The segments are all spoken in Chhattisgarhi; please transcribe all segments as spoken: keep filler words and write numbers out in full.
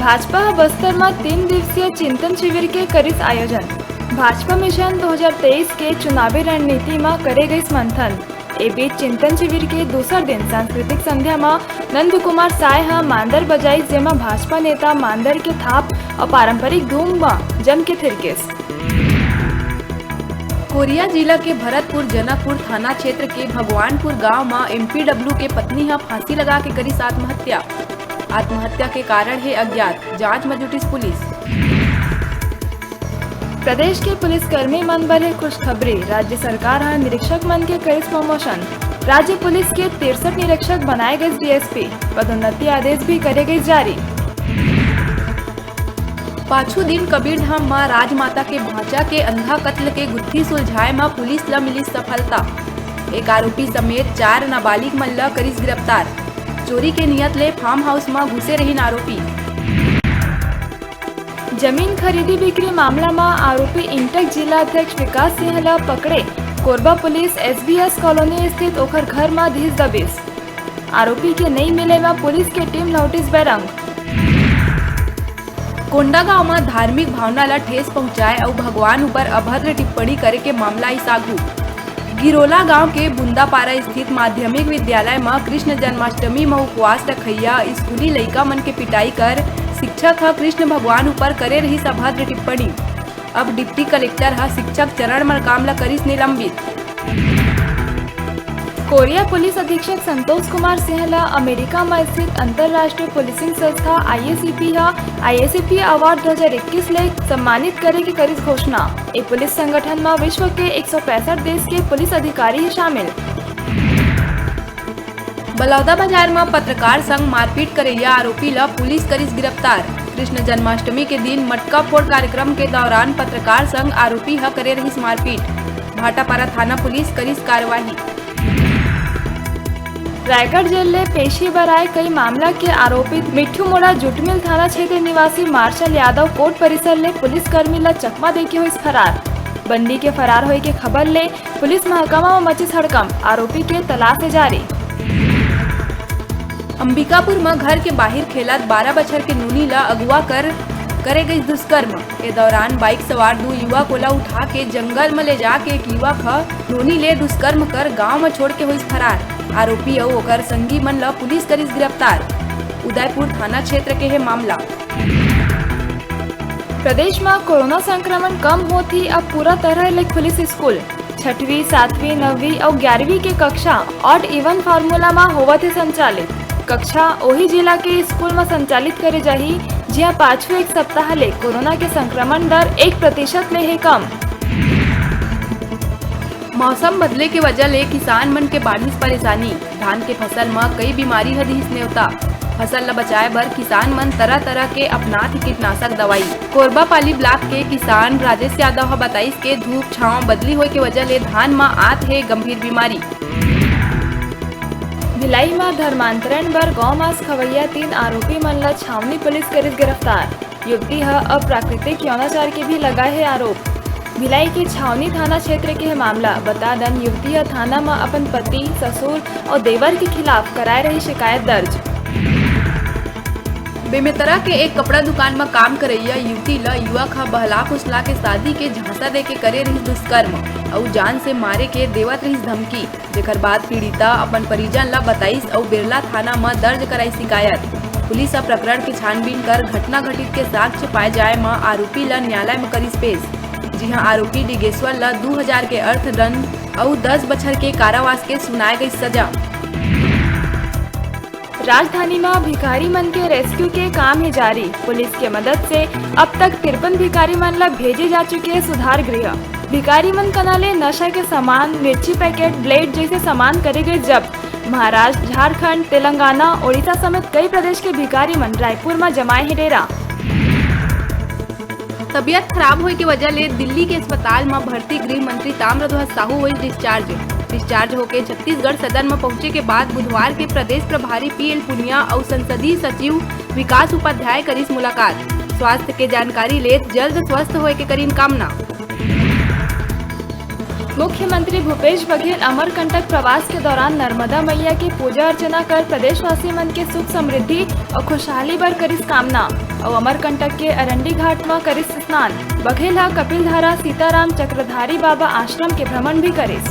भाजपा ह बस्तर म तीन दिवसीय चिंतन शिविर के करिस आयोजन। भाजपा मिशन दो हज़ार तेईस के चुनावी रणनीति म करे गइस मंथन। ए बीच चिंतन शिविर के दूसर दिन सांस्कृतिक संध्या म नंद कुमार साय ह मांदर बजाइस, जेमा भाजपा नेता मांदर के थाप अउ पारंपरिक धूम म जम के थिरकिस। कोरिया जिला के भरतपुर जनकपुर थाना क्षेत्र के भगवानपुर गांव म एमपीडब्ल्यू के पत्नी ह फांसी लगा के करिस आत्महत्या। आत्महत्या के कारण हे अज्ञात, जांच म जुटिस पुलिस। प्रदेश के पुलिसकर्मी मन बर हे खुशखबरी, राज्य सरकार ह निरीक्षक मन के करिस प्रमोशन। राज्य पुलिस के तिरसठ निरीक्षक बनाए गइस डीएसपी, पदोन्नति आदेश भी करे गइस जारी। पाछू दिन कबीरधाम म राजमाता के भांचा के अंधा कत्ल के गुत्थी सुलझाए म पुलिस ल मिलिस सफलता। एक आरोपी समेत चार नाबालिग मन ल करिस गिरफ्तार। चोरी के नियत ले फार्म हाउस म घुसे रहिन आरोपी। जमीन खरीदी बिक्री मामला म आरोपी इंटक जिला अध्यक्ष विकास सिंह ल पकड़े कोरबा पुलिस। एसबीएस कॉलोनी स्थित ओखर घर म धीस दबिस। आरोपी के नई मिले म पुलिस के टीम लौटिस बैरंग। कोंडागांव म धार्मिक भावना ल ठेस पहुंचाए अउ भगवान ऊपर अभद्र टिप्पणी करे के मामला आइस आघू। गिरोला गांव के बुंदापारा स्थित माध्यमिक विद्यालय म कृष्ण जन्माष्टमी म उपवास रखइया स्कूली लइका मन के पिटाई कर शिक्षक ह कृष्ण भगवान ऊपर करे रहिस अभद्र टिप्पणी। अब डिप्टी कलेक्टर ह शिक्षक चरण मरकाम ल करिस निलंबित। कोरिया पुलिस अधीक्षक संतोष कुमार सिंह ल अमेरिका म स्थित अंतर्राष्ट्रीय पुलिसिंग संस्था आईएसईपी ह आईएसईपी अवार्ड दो हज़ार इक्कीस ले सम्मानित करे के करिस घोषणा। ए पुलिस संगठन म विश्व के एक सौ पैंसठ देश के पुलिस अधिकारी ह शामिल। बलौदाबाजार म पत्रकार संग मारपीट करइया आरोपी ल पुलिस करिस गिरफ्तार। कृष्ण जन्माष्टमी के दिन मटका फोड़ कार्यक्रम के दौरान पत्रकार संग आरोपी ह करे रहिस मारपीट। भाटापारा थाना पुलिस करिस कार्यवाही। रायगढ़ जेल ले पेशी बर आए कई मामला के आरोपित मिट्ठू मुड़ा जुटमिल थाना क्षेत्र निवासी मार्शल यादव कोर्ट परिसर ले पुलिसकर्मी ल चकमा देके होइस फरार। बंदी के फरार होए के खबर ले पुलिस महकमा म मचिस हड़कंप, आरोपी के तलाश हे जारी। अंबिकापुर म घर के बाहिर खेलत बारह बछर के नोनी ल अगवा कर करे गइस दुष्कर्म। ए दौरान बाइक सवार दू युवक ओला उठा के जंगल म ले जाके एक युवक ह नोनी ले दुष्कर्म कर गांव म छोड़ के होइस फरार। आरोपी अउ ओकर संगी मन ल पुलिस करिस गिरफ्तार। उदयपुर थाना क्षेत्र के हे मामला। प्रदेश म कोरोना संक्रमण कम होत ही अब पूरा तरह ले खुलिस स्कूल। छठवीं, सातवीं, नौवीं अउ ग्यारहवीं के कक्षा odd even formula म होवत हे संचालित। कक्षा ओही जिला के स्कूल म संचालित करे जाही, जिहां पाछू एक सप्ताह ले कोरोना के संक्रमण दर एक प्रतिशत ले हे कम। मौसम बदले के वजह ले किसान मन के बाढ़िस परेशानी। धान के फसल म कई बीमारी ह दिस नेवता। फसल ल बचाए बर किसान मन तरह-तरह के अपनात हे कीटनाशक दवाई। कोरबापाली ब्लॉक के किसान राजेश यादव ह बताइस के धूप छांव बदली होए के वजह ले धान म आत हे गंभीर बीमारी। भिलाई म धर्मांतरण बर गौ मांस खवैया तीन आरोपी मन ल छावनी पुलिस करिस गिरफ्तार। युवती ह अप्राकृतिक यौनाचार के भी लगाए हे आरोप। भिलाई के छावनी थाना क्षेत्र के हे मामला। बता दन, युवती ह थाना म अपन पति, ससुर अउ देवर के खिलाफ कराए रही शिकायत दर्ज। बेमेतरा के एक कपड़ा दुकान म काम करइया युवती ल युवक ह बहला फुसला के शादी के झांसा देके करे रहिस दुष्कर्म अउ जान से मारे के देवत रहिस धमकी। जेकर बाद पीड़िता अपन परिजन ल बताइस अउ बेरला थाना म दर्ज कराई शिकायत। पुलिस ह प्रकरण के छानबीन कर घटना घटित के साक्ष्य पाए जाए म आरोपी ल न्यायालय म करिस पेश, जिहां आरोपी डिगेश्वर ल दू हजार के अर्थदंड अउ दस बछर के कारावास के सुनाए गइस सजा। राजधानी म भिखारी मन के रेस्क्यू के काम हे जारी। पुलिस के मदद से अब तक तिरपन भिखारी मन ल भेजे जा चुके हे सुधार गृह। भिखारी मन कना ले नशा के सामान, मिर्ची पैकेट, ब्लेड जैसे सामान करे गए जब्त। महाराष्ट्र, झारखंड, तेलंगाना, ओडिशा समेत कई प्रदेश के भिखारी मन रायपुर म जमाए हे डेरा। तबियत खराब होए के वजह ले दिल्ली के अस्पताल म भर्ती गृह मंत्री ताम्रध्वज साहू होइस डिस्चार्ज। डिस्चार्ज होके छत्तीसगढ़ सदन म पहुंचे के बाद बुधवार के प्रदेश प्रभारी पीएल पुनिया अउ संसदीय सचिव विकास उपाध्याय करिस मुलाकात। स्वास्थ्य के जानकारी लेत जल्द स्वस्थ होए के करिन कामना। मुख्यमंत्री भूपेश बघेल अमरकंटक प्रवास के दौरान नर्मदा मैया के पूजा अर्चना कर प्रदेशवासी मन के सुख समृद्धि अउ खुशहाली बर करिस कामना। अउ अमरकंटक के अरंडी घाट म करिस स्नान। बघेल ह कपिलधारा सीताराम चक्रधारी बाबा आश्रम के भ्रमण भी करिस।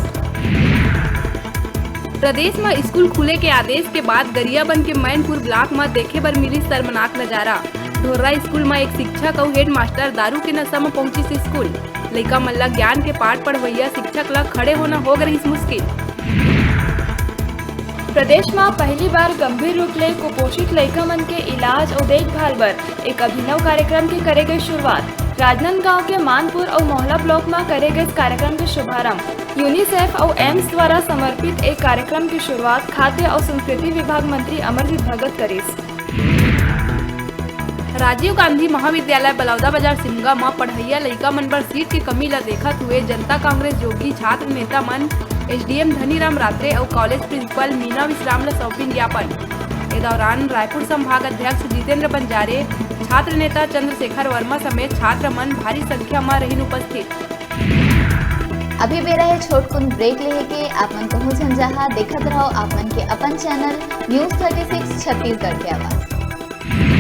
प्रदेश म स्कूल खुले के आदेश के बाद गरियाबंद के मैनपुर ब्लॉक म देखे बर मिली शर्मनाक नजारा। ढोर्रा स्कूल म एक शिक्षक अउ हेडमास्टर दारू के नशा म पहुंचिस स्कूल। लइका मन ल ज्ञान के पाठ पढ़वइया शिक्षक ल खड़े होना हो रहिस मुश्किल। प्रदेश म पहली बार गंभीर रूप ले कुपोषित लइका मन के इलाज अउ देखभाल बर एक अभिनव कार्यक्रम के करे गए शुरुआत। राजनांदगांव के मानपुर अउ मोहला ब्लॉक म करे गए इस कार्यक्रम के शुभारंभ। यूनिसेफ अउ एम्स द्वारा समर्पित एक कार्यक्रम की शुरुआत खाद्य अउ संस्कृति विभाग मंत्री अमरजीत भगत करिस। राजीव गांधी महाविद्यालय बलौदाबाजार सिमगा म पढ़इया लइका मन बर सीट के कमी ल देखत हुए जनता कांग्रेस जोगी छात्र नेता मन एसडीएम धनीराम रात्रे अउ कॉलेज प्रिंसिपल मीना विश्राम ल सौंपिन ज्ञापन। ए दौरान रायपुर संभाग अध्यक्ष जितेंद्र बंजारे, छात्र नेता चंद्रशेखर वर्मा समेत छात्र मन भारी संख्या म रहिन उपस्थित। अभी बेरा हे छोटकुन ब्रेक लेहे के, आप मन कहूँ झन जहाँ देखत रहो आप मन के अपन channel news thirty six Chhattisgarh के आवाज़।